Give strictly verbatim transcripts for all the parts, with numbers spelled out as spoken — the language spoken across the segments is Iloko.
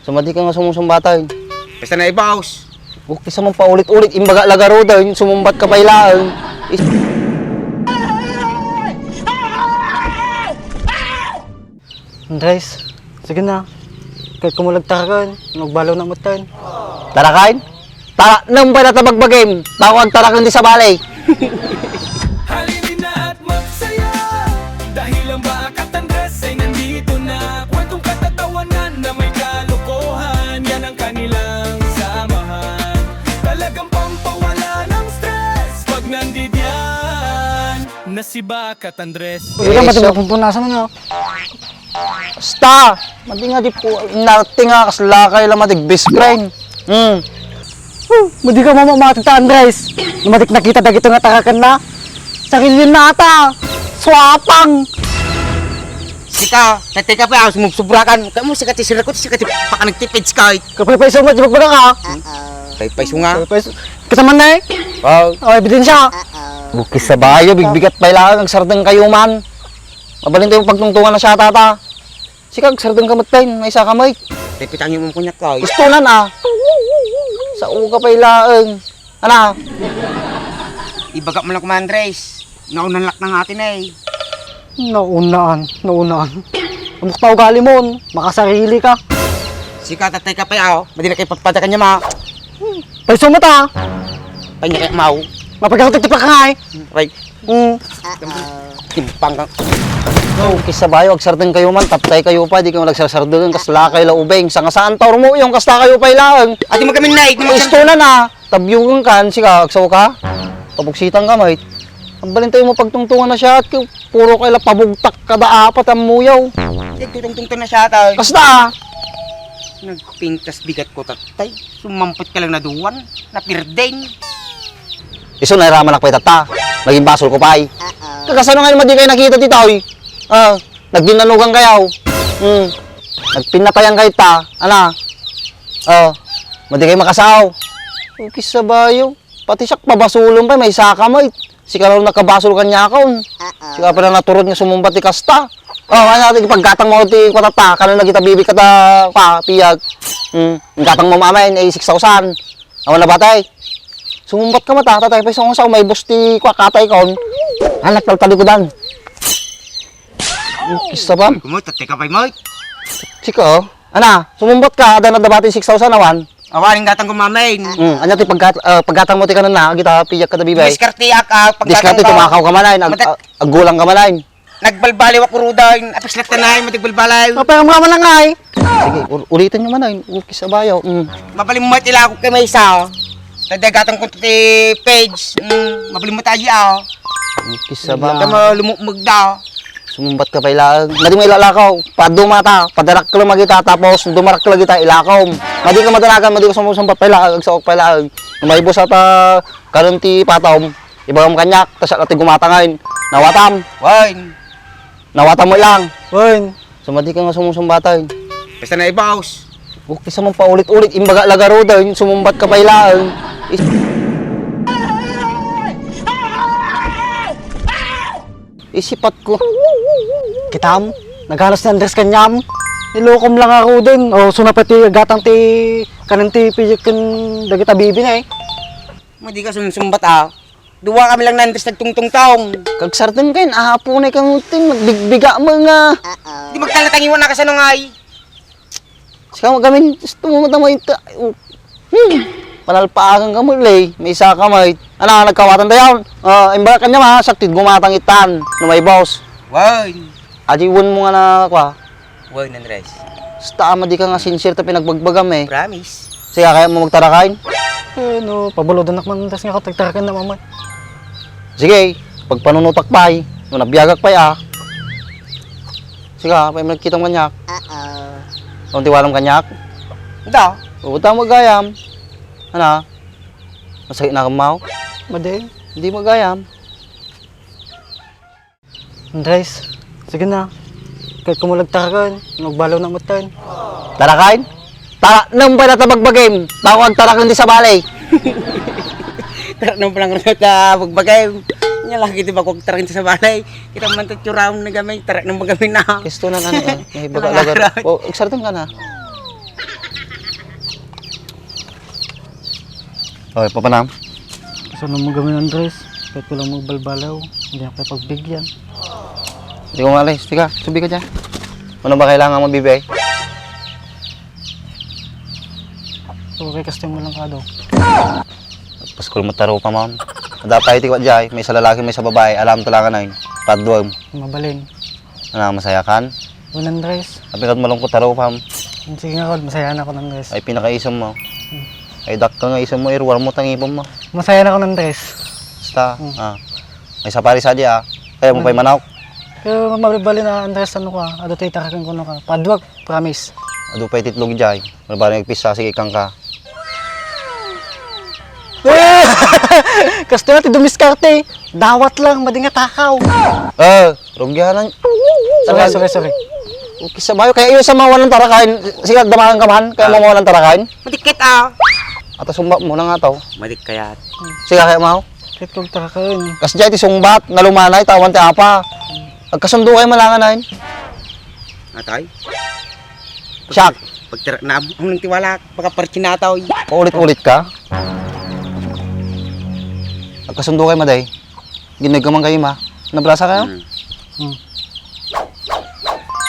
Sumadi ka nga sumusumbatan. Basta na ibaos. Bukti sa mong paulit-ulit, imbaga lagarudan, sumumbat ka pay laeng. Is- Andres, sige na. Kahit kumulag tarakan, magbalo na mutan. Tarakan? Tara, nang pala ta bagbagim. Tao agtarakan di sa balay. Halina at magsaya. Dahil ang Bakat Andres ay nandito na. Kwentong katatawanan na may kalokohan. Yan ang kanilang samahan. Talagang pampawala ng stress pag nandidiyan na si Bakat Andres. Ikaw, Eh, mati so- mapumpunasan mo, no? Basta! Madi nga di po, nati nga, kas lakay lang madi best friend. Hmm. Huh, madi ka mamamati ta, Andres. Numadik nakita dagito nga tarakan na. Sarili na ata. Swapang. Sika, tatay ka pa, sumubsubrakan. Kamu, sika ti sirakot, sika ti pakanagtipid, sika. Kapaypayso nga, di magbaga ka. Paypayso nga. Kapaypayso. Kita man na eh. Wow. Oh, ebidensya. Bukis sa bayo, bigbigat pa ilangan, agsardeng kayo man. Mabalin tayo pagtungtungan na siya, tata. Sika, agsardeng ka met, Tay, maysa ka met. Tay, pitang yung kunyat ko, eh. Gusto na na. Sa uka pay laeng. Ana? Ibaga mo lang, Kuya Andres. Naunan lak na nga atin, eh. Naunaan, naunaan. Amok ta ugali mo, makasarili ka. Sika, tatay ka pa, oh. Madi na kayo pagpadakan niya, ma. Paiso mo ta. Panya kaya, mau. Mapagkakot ti pakangay. Right. Mm. Timpang ka. Oh, kisa bayo, agsardeng kayo man, taptay kayo pa, di kayo nagsarsardeng, kasla kayo la ubeng, sanga saan ta urmo, yung kasla kayo pa ilaeng. Adi mo kami, Nay, di mo Isto na na, tabyugan kan, sika, agsaw ka? Pabuksitan ka, mait. Ang balintay mo pagtungtungan na siya, at kayo, puro kayo la pabugtak kada apat ang muyaw. Di, tutungtungtong na siya, tay. Kasla, ah. Nagpintas bigat ko, tatay. Sumampot ka lang na duwan, napirdeng. Isu, nairamanak pay tatta. Naging basol ko pay. Kakasano nga naman di kayo nakita dito, oy? Ah, nagdinanugan kayo. Hmm. Nagpinatayan kayo ta. Ana? Oh, madi kayo makasaw. Ukis sa bayo. Pati siya pabasulon pay, maysa ka met. Sika raw nakabasol kaniakon. Sika pala naturod nga sumumbat ti kasta. Oh, ano natin, ipaggatang mo ti kwatata, kano na kita bibig kata, pa, piyag. Hmm, gatang mo mamay, eh, six thousand. Awan na batay. Sumumbat ka mata, tatay, pa isang sa, may boss ti kwa katay kon. Anak, taltalikudan. Kisa ba? Kumot, tatay ka pa'y mo. Sika, oh. Ana, sumumbat ka, ada na dabati six thousand, awan. Awan, ang gatang ko, mamay. Hmm, anya ti paggat-, ah, paggatang mo ti kanan na, agita piyag kada bibay. Diskarte ak, ah, paggatang Diskarte, ko. Tumakaw ka man ay, nag-, Matat- ah, aggulang ka man ay. Nagbalbaliw ako rudan, apis latta na ay, matigbalbaliw. Apay, ang mga manangay. Sige, ul-, ulitin nyo man ay, ukis sa bayo. Hmm. Mabaling mo tila ako kay maysa. Tadagatan ko ti page. Hmm, mabaling mo tayo, ah. Ukis sa ba? Tama, lumukmag da. Sumumbat ka pay laeng. Madi mo ilalakaw. Paduma ta, padarak ka lang magita, tapos dumarak ka lang kita, ilakaw. Madi ka madanagan, madi ka sumusumbat pay laeng, agsaok pay laeng. Numaybo sa ta, karon ti patom. Ibagam kaniak, ta siya ti gumatangan. Nawatam. Wine. Nawatam mo lang. Wine. Sumadi ka nga sumusumbatan. Basta na ibaos. Bukti sa mong paulit-ulit, imbaga lagaruda, yung sumumbat ka pay laeng. Is- Isipat ko. Kitam, naghanas ni Andres kanyam. Nilokom lang ako din. O, suna pa ti gatang ti kanan ti pijikin dagita bibi na eh. Madi ka sunsumbat, ah. Duwa kami lang ni Andres nagtungtungtong. Kagsarten kayo, ahapunay ka ngutin, magbigbiga mo nga. Di magkalatangiwan na kasano nga, eh. Sika mo gamin, gusto mo matama ita. Hmm. Panalpaakan ka mo, lay. May isa ka, may. Ana, nagkawatan tayo. Ah, imbaga kanya ma, sakti gumatang itan. No may boss. Wine. Adi, win mo nga na, kwa. Wine, Andres. Basta, ama, di ka nga sincere ta pinagbagbaga, eh. Promise. Sige, kaya mo magtarakain? Eh, no, pabulodan ak man, tas nga katagtarakan na, mama. Sige, pagpanunutak pay, no, nabiagak pay, ah. Sika, pay nagkitam kaniak. Uh-oh. Kung tiwalam kaniak? Da. Uta mo gayam. Ana? Masakit na kamaw? Madi. Hindi mo gayam. Andres, sige na. Kahit kumulag tarakan, magbalo na mutan. Tarakan? Tara, nang pala ta bagbagim. Bako agtarakan di sa balay. Tara, nang pala ta bagbagim. Nya lagi di bako agtarakan di sa balay. Kita man to tsuram na gamay, tara nang bagbagim na. Kisto na, ano, eh, may baga Alang lagar. Araw. O, excited ka na. Oy, papanam. Kasano mo gawin, Andres? Kahit ko lang magbalbalaw, hindi ako pagbigyan. Di ko maalis. Tika, subi ka dyan. Ano ba kailangan mo, bibay? Okay, kasting mo lang ka daw. Paskul mo tarupa, ma'am. Dapat iti kwa jay, may isa lalaki, may isa babae, alam to lang anay. Paduam. Mabalin. Ano, masaya kan? Wen, Andres. Apin ket malungkot tarupa, ma'am. Sige nga, Kod, masaya na ako, Andres. Ay, pinakaisom mo. Hmm. Ay, dakka nga isom mo, iruar mo, tangipon mo. Masaya na ako, Andres. Basta, Hmm. ah. May isa pa rin sa di, ah. Kaya mo pa'y Hmm. manok. Pero mabalin na, Andres, ano ka, adu tayo tarakan ko na ka. Paduag, promise. Adu pa'y titlog jay. Malbari nagpisa, sige, ikkan ka. Kasta na ti dumiskarte. Dawat lang, madi nga takaw. Eh, rugianan. Sorry, sorry, sorry. Okay, sa bayo, kaya iyo sa mawalan tarakain. Sige, agdamagan ka man. Kaya Ah. mawalan tarakain. Madikit, ah. Ata sumba mo na nga to. Madik kayat. Sige, kaya mo. Kit kong tarakain. Kas jay ti sungbat, nalumanay, tawan ti apa. Agkasundo kayo malangan, ay. Atay? Siak. Pagtira-, na, ang nang tiwala, pagkaparchinataw. Paulit-ulit ka? Agkasundo kayo, maday. Ginagaman kayo, ma. Nabrasa kayo? Hmm. Hmm.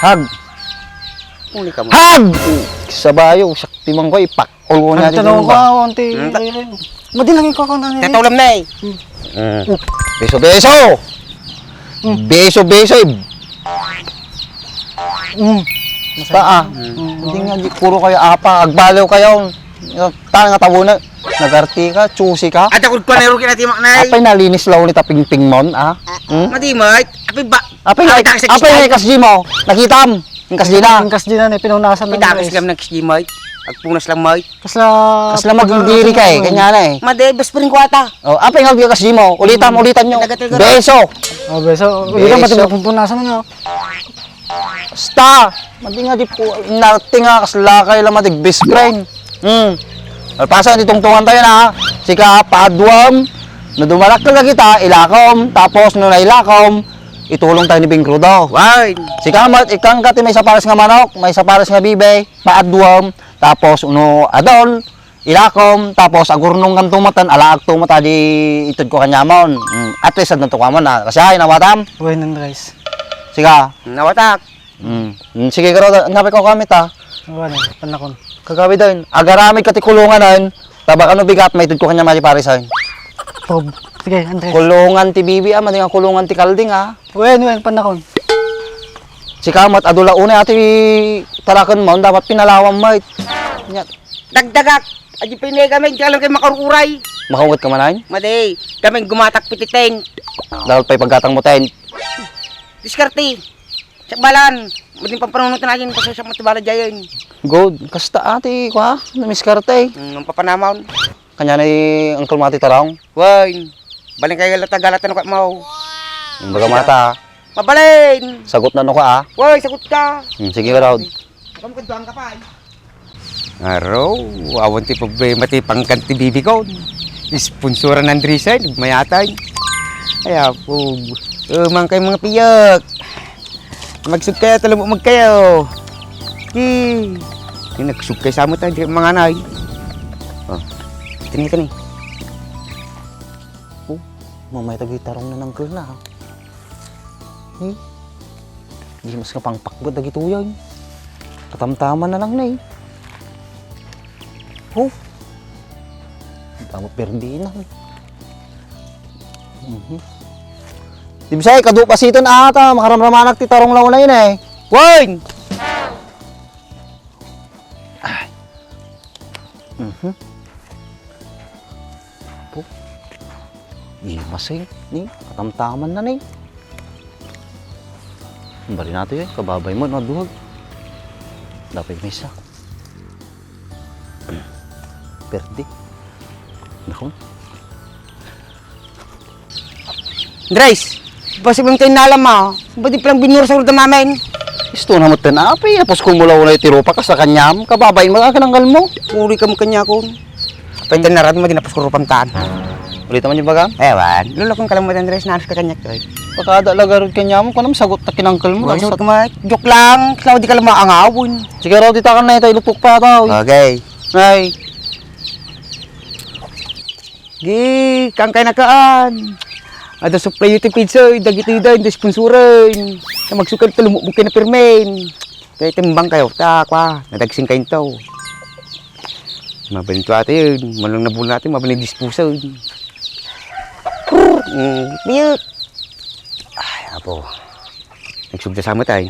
Hag! Uli ka mo. Hag! Sabayo, sakti man ko, ipak. Ulo niya, Ang tanong ko, auntie, Hmm? Irene. Madi lang ikaw kung ano. Tatawlam na eh. Hmm. Mm. Beso-beso! Hmm. Beso-beso! Eh. Hmm. Paa. Hmm. Hindi nga, di, puro kayo apa, agbaliw kayo. Tan nga tabo na, nagarti ka, choosy ka. At ako, kung ano yung kinatimak na eh. Apay nalinis law ni tapingping mon, ah? Hmm? Madi, mate. Apay ba? Apay nga, Ay, takis apay nga ikas G mo. Nakitam. Ang kas G na. Ang kas G na ni, pinunasan ng Pitakas rice. Lang ng kas G, mate. Agpunas lang, mate. Kasla Kasla maging diri ka eh, kanya na eh. Made, best friend ko ata. Oh, apa yung agyo kas G mo? Ulitan, ulitan nyo. Taga-taga. Beso. Oh, beso. Ulitan pati Beso. Mapumpunasan mo. Basta, madi nga di po, nati nga kasla kayo lang matig best friend. Hmm. Alpasan, itungtungan tayo na. Sika, paduam. No dumarak ka kita, ilakom. Tapos, no nailakom, itulong tayo ni Bing Crudo. Why? Sika, mat, ikang ka ti may sapares nga manok, may sapares nga bibe, paduam. Tapos, uno, adol. Ilakom, tapos agurnong kan tumatan, alaag tumata di itud ko kanyamon. Mm, at least, adun to kamon na. Kasi ay, nawatam? Buhay ng rice. Siga. Nawatak. Mm. Mm, sige, karo, napay ko kamit, ha? Wala, panakon. Kagabi daw, agaramid ka ti kulungan, ha? Tabak ano bigat, may itud ko kanya mati parisan. Prob. Sige, Andres. Kulungan ti bibi, ah, madi nga kulungan ti kalding, ah. Wen, wen, panakon. Sika, mat, adula unay, ati, taraken mo, dapat pinalawam, mait. Nya, Dagdagak. Adi pa inay kami, di alam kayo makaruray. Makaungat ka man, ay? Madi, kami gumatak pititeng. Dahil pa'y paggatang mo, ten. Diskarte. Sa balan. Mading pampanunutan natin, pasasya mo tibala jayen. Good. Kasta ati, kwa? Namiskarte. Hmm, ang papanamaon. Kanya na yung angkol mati tarong? Wine. Baling kayo lata galatan ko mo. Ang baga mata, ah. Mabalin! Sagot na no ka, ah. Wine, sagot ka. Hmm, sige ka daw. Kamu ka doang ka pa, eh. Aro, awan ti problema ti pangkan ti bibi ko. Sponsoran ng Andresen, mayatay. Ay, apog. Umang kayo mga piyak. Magsug kayo, talumumag kayo. Ki. Yung nagsug kayo sa mo tayo, di mga anay. Oh. Kani, kani. Oh, mamay tagitarong na ng girl na, ha? Hmm? Di mas kapangpakbet dagitoy, ay. Katamtaman na lang na, eh. Oh. Tama, perdi na, eh. Mhm. Di bisa, eh, kadu pasiton ata, makaramramanak ti tarong launay na, eh. Wine! Ay. Mhm. Po. Imasay, ni, katamtaman na ni. Bari nato yan, kababay mo, no, duhag. Dapat may isa. Perdi. Naku. Andres, posibleng tayo nalam, ah. Ba't di palang binura sa ulo namin? Isto na mo ten api, tapos kumulaw na iti rupa ka sa kanyam, kababay mo, akin ang kalmo. Uri ka mo kanya ko. Pwede na rin mo, di na pasko rupam taan. Ulit naman yung baga? Ewan, lulukong ka lang mo, Andres, naanos ka kanya, Koy. Pakada lagarod kanya mo, kunam sagot na kinangkal mo. Wala, sagot ka mo, joke lang, ikaw di ka lang maangawon. Sige, raw, di takan na ito, ilupok pa, tao. Okay. Ay. Gi, kaan kayo nakaan. Adda supply iti pizza, dagiti da, hindi sponsoren. Ta magsukar ta lumukbok kayo na pirmen. Kaya timbang kayo, ta kwa, nadagsing kayo to. Mabalin to ata yun, manong nabula natin, mabalin dispuso. Mm, biyot. Ay, apo. Nagsugda sa matay.